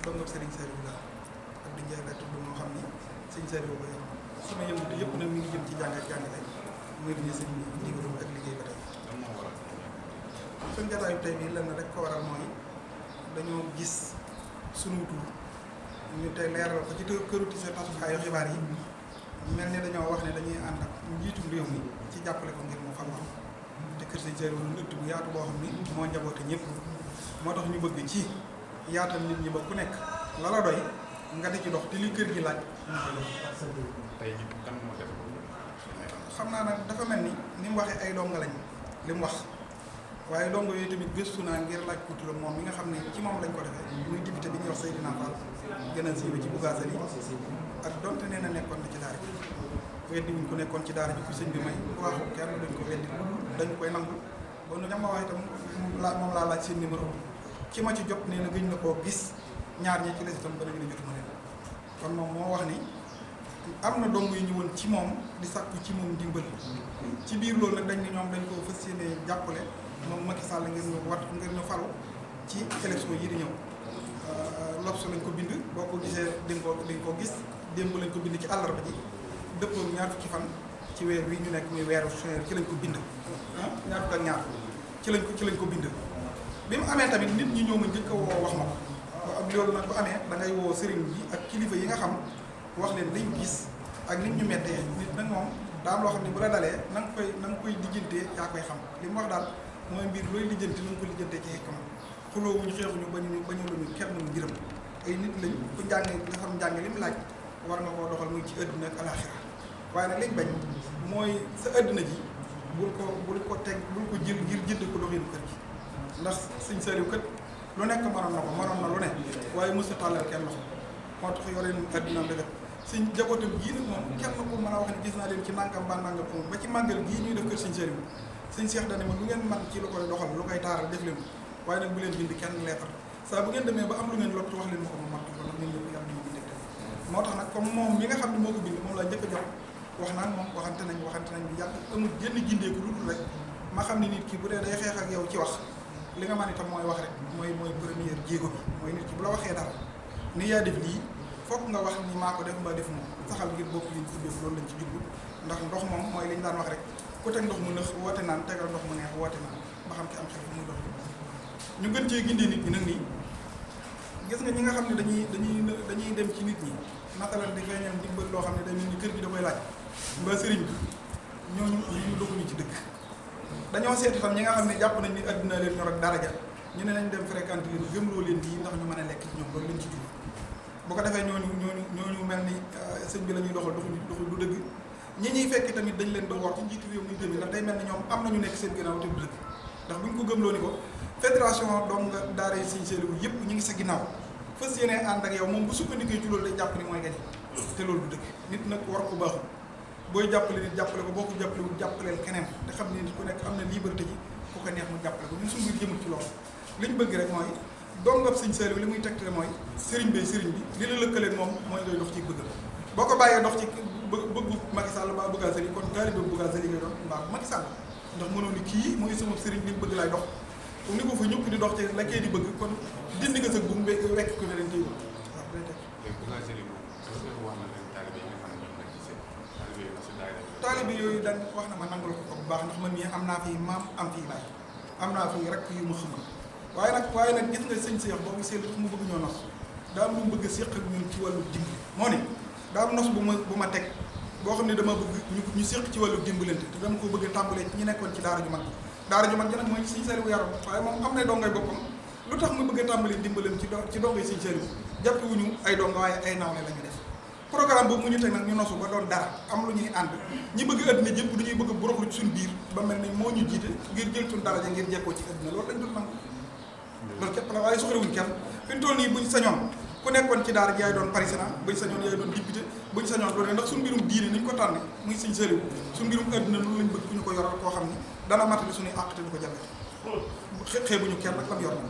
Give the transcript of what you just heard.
dongab Serigne Saliou la ak di Ndiaye la tudd moo xam ni Serigne Saliou ko yor sama yëngutu yëpp nag mi ngi jëm ci jàng ak jàngale muy di sëñ bi ndigalum ak liggéey ba tey. suñ jotaayu tey bii lenn rek ko waral mooy dañoo gis sunu tur ñu tey leeral ko ci këru ci sa tasukaayu xibaar yi mel ni dañoo wax ne dañuy ànd ak njiitum réew mi ci jàppale ko ngir mu fal ko te kër Serigne Saliou lu ëtt bu yaatu boo xam ni moo njaboote ñëpp moo tax ñu bëgg ci yaatal nit ñi ba ku nekk la la doy nga di ci dox te li kër gi laaj xam naa nag dafa mel ni mu waxee ay donga lañ li mu wax waaye dongo yooyu tamit gëstu naa ngir laaj ko turam moom mi nga xam ne ci moom lañ ko defee muy député bi ñuy wax Seydina Fall gën a siiwee ci Bougazelli ak donte nee na nekkoon na ci daara ji weddi wuñ ko nekkoon ci daara ji ku sëñ bi may waxu kenn duñ ko weddi dañ koy nangu ba nu ñam ma wax itam moom laa laaj seen numéro ki ma ci jot nee na gëj na koo gis ñaar ñi ci les itam ba nañu ne jotuma leen kon moom moo wax ni am na dong yu ñëwoon ci moom di sàkku ci moom dimbal ci biir loolu nag dañ ne ñoom dañ ko fas yéene jàppale moom Macky Sall ngir ñu falu ci élection yi di ñëw L'Obs lañ ko bind boo ko gisee di nga ko gis démb lañ ko bind ci àllarba ji dëppoo ñaar fukki fan ci weer wi ñu nekk muy weeru juin ci lañ ko bind ñaar fukk ak ñaar ci lañ ko bind bi mu amee tamit nit ñi ñëw ma njëkk a woo wax ma ko ak loolu nag bu amee da ngay woo sëriñ bi ak kilifa yi nga xam wax leen lañ gis ak nit ñu mettee nit nag moom daa am loo xam ne bu la dalee na nga koy lijjantee yaa koy xam li mu wax daal mooy mbir looy lijjanti na nga ko lijjantee ci xekkam xuloowuñu xeexuñu bañuluñu kenn mbiram ay nit lañ ku njàng nga xam njàng li mu laaj war nga koo doxal muy ci àdduna ak alaxira waaye nag liñ bañ mooy sa àdduna ji bul ko teg bul ko jël ngir jënd ko doxinu kër gi ndax Sëñ Saliou kat lu nekk mënoon na lu ne waaye mos a tàllal kenn loxo moo tax yore àdduna dëgg suñ jabootam gii nag moom kenn ku mën a wax ne gis naa leen ci nangam ba nangam amul ba ci màggal gii ñuy def kër Sëñ Saliou Sëñ Cheikh dane ma lu ngeen man ci lu koy doxal lu koy taaral def leen waaye nag bu leen bind kenn leetar saa bu ngeen demee ba am lu ngeen lott wax leen ma ko ma mat ko ndax ñun ñëpp yàlla ñu ko dégg moo tax nag comme moom mi nga xam ne moo ko bind moom laa njëkk a jox wax naan moom waxante nañ bu yàgg amul jënn gindeeku lu dul rek ma xam ne nit ki bu dee day xeex ak yow ci wax li nga man itam mooy wax rek mooy première jéego bi mooy nit ki bu la waxee dara ni yaa def lii foog nga wax ni maa ko def mbaa defu moom saxal ngir bopp liñ ci def loolu lañ ci jublu ndax ndox moom mooy li ñu daan wax rek ku teg ndox mu nëx woote naan tegal ndox mu neex woote naan ba xam ki am xel fu muy dox ñu gën cee gindee nit ñi nag nii gis nga ñi nga xam ne dañuy dem ci nit ñi natalan di feeñal ndimbal loo xam ne day mel ni kër gi da koy laaj mbaa sëriñ bi ñooñu doxuñu ci dëkk dañoo seet itam ñi nga xam ne jàpp nañ ni adduna leen ñor ak daraja ñu ne nañ dem fréquente leen gëmloo leen lii ndax ñu mën a lekk ci ñoom loolu lañ ci jublu bu ko defee ñooñu mel ni sëñ bi la ñuy doxal doxul du dëgg ñi ñuy fekk tamit dañ leen doon wax ci njiitu réew mi tamit ndax day mel ni ñoom am nañu nekk seen ginnaaw te du dëgg ndax buñ ko gëmloo ni ko fédération doom nga daara Sëñ Saliou yëpp ñu ngi sa ginnaaw fas yéene ànd ak yow moom bu sukkandikoo ci loolu day jàpp ni mooy gañe te loolu du dëgg nit nag war ko baaxul booy jàppale nit jàppale ko boo ko jàppalewul jàppaleel keneen te xam ne nit ku nekk am na liberté ji ku ko neex mu jàppale ko ñun suñu mbir jëmul ci loolu li ñu bëgg rek mooy dongab Sëñ Saliou li muy tegtale mooy sëriñ bi li la lëkkaleeg moom mooy ngay dox ci bëgg boo ko bàyyee dox ci bëggu Macky Sall ba Bougazelli kon taalibe Bougazelli ngay doon mbaa Macky Sall ndax mënoo ni kii mooy sama sëriñ li mu bëgg laay dox comme ni ko fa ñëpp di dox ci la kee di bëgg kon dindi nga sëg bu mu wekk ko feneen tey waaw day teg taalibe yooyu daan wax na ma nangul ko bu baax ndax man mii am naa fi maam am fii baay am naa fi rek yu ma xamal waaye nag gis nga sëñ Cheikh boobu seetlu tax mu bëgg ñoo nos daa am lu mu bëgg a séq ak ñun ci wàllu dimbali moo ne daa am nos bu ma teg boo xam ne dama bëgg ñu séq ci wàllu dimbalante te dama ko bëgg a tàmbalee ci ñi nekkoon ci daara ju mag ji nag mooy Sëñ Saliou yaram waaye moom am na dongay boppam lu tax mu bëgg a tàmbalee dimbalam ci dongay Sëñ Saliou jàppewuñu ay donga waaye ay nawle la ñu def programme boobu mu ñu teg nag ñu nosu ba doon dara am lu ñuy ànd ñi bëgg àddina jëpp dañuy bëgg buroxlu ci suñu biir ba mel ne moo ñu jiite ngir jël suñu daraja ngir jekkoo ci àddina loolu lañ dul nangu loolu képp la waaye soxlawuñ kenn fi ñu toll nii buñ sañoon ku nekkoon ci daara ji yaay doon président buñ sañoon yaay doon député buñ sañoon doon ndax suñu mbirum diine ni ñu ko tànne muy Sëñ Saliou suñu mbirum àddina loolu lañ bëgg ku ñu ko yoral koo xam ni dana matali suñuy àq te du ko jabet xeebuñu kenn nag lam yor na